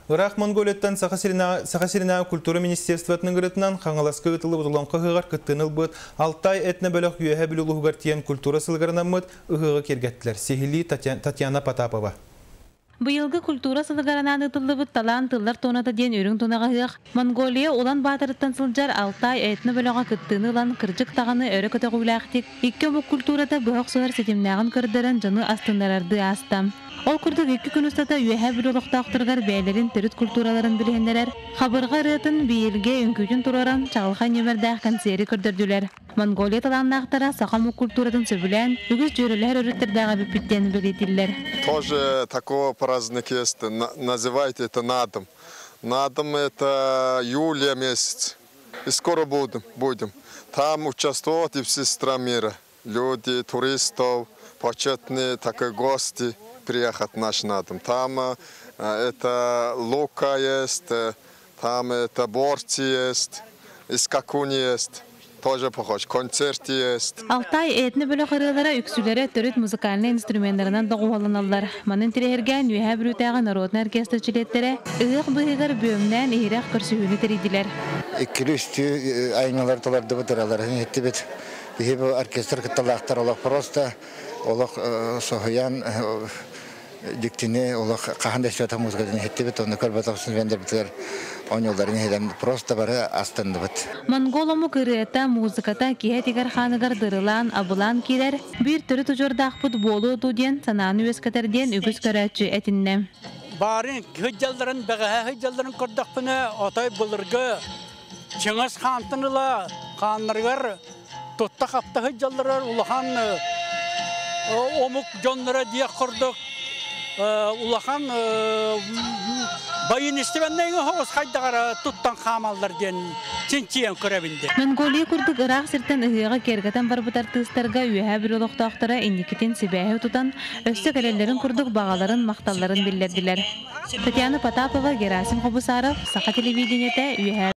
Ыраах Монголияттан Саха сиринээҕи культура министерствотын ыҥырыытынан Хаҥаласка ыытыллыбыт Олоҥхо ыһыаҕар кыттыыны ылбыт Алтай этно-бөлөх Үөһээ Бүлүү улууһугар тиийэн культура сылыгар анаммыт ыһыаҕы киэргэттилэр. Сиһилии Татьяна Потапова. Быйылгы культура сылыгар анаан ыытыллыбыт Талаан тыллар туоната диэн үрүҥ тунах ыһыах Монголия Улан Баторыттан сылдьар Алтай этно-бөлөҕө кыттыыны ылан кырдьык даҕаны өрө көтөҕүүлээхтик икки омук культурата быһа охсуһар ситимнээҕин көрдөрөн дьону астыннарардыы ааста. Ол курдук икки күн устата Үөһээ Бүлүү олохтоохторугар бэйэлэрин төрүт культураларын билиһиннэрэр хабырҕа ырыатын, биилгэ үҥкүүтүн туруоран чаҕылхай нүөмэрдээх кэнсиэри көрдөрдүлэр. Монголия талааннаахтара саха омук культуратын сөбүлээн, үгүс дьүөрэлэһэр өрүттэрдээх эбиппит диэн бэлиэтииллэр. Тоже такого праздник есть, называйте это Наадам. Наадам это июля месяц. И скоро будем, будем. Там участвовать и все страны мира. Люди, туристов, почетные такие гости приехать наш Наадам. Там это лука есть, там это борцы есть, и скакун есть. Тоже похож. Концерт есть. Алтай этно-бөлөх ырыалара үксүлэрэ төрүт музыкальнай инструменнарынан доҕуһуолланаллар. Манан тирэһиргээн Үөһээ Бүлүүтээҕи народнай оркестр чилиэттэрэ ыһыах быыһыгар бүөмнээн иһирэх көрсүһүүнү тэрийдилэр. Иккили-үстүү айымньылар толордубут, ырыаларын иһиттибит. Биһи бу оркестр кытталаахтар олох просто олох соһуйан дьиктини олох хаһан да истибэтэх музыкатын иһиттибит, онно көрбөтөх студеннарбытыгар оонньууларын иһитэн просто бары астынныбыт. Монгол омук ырыата, музыката киһи этигэр-хааныгар дырылаан, абылаан киирэр, биир төрүт удьуордаахпыт буолуо дуу диэн санааны үөскэтэр диэн үгүс көрөөччү этиннэ. Баарын сылдьалларын, бэҕэһээ сылдьалларын көрдөхпүнэ, отой былыргы Чыҥыс хаантан ыла хааннарыгар тутта-хапта сылдьалларыгар улахан омук дьонноро диэх курдук улахан воинственнай соҕус хайдах эрэ туттан хаамаллар диэн чинчийэн көрөбүн диэн. Монголия курдук ыраах сиртэн ыһыаҕы киэргэтэн барбыт артыыстарга Үөһээ Бүлүү олохтоохторо инникитин сибээһи тутан, өссө кэлэллэрин курдук баҕаларын, махталларын биллэрдилэр. Татьяна Потапова, Герасим Хобусаров, Саха телевидениетэ, Үөһээ.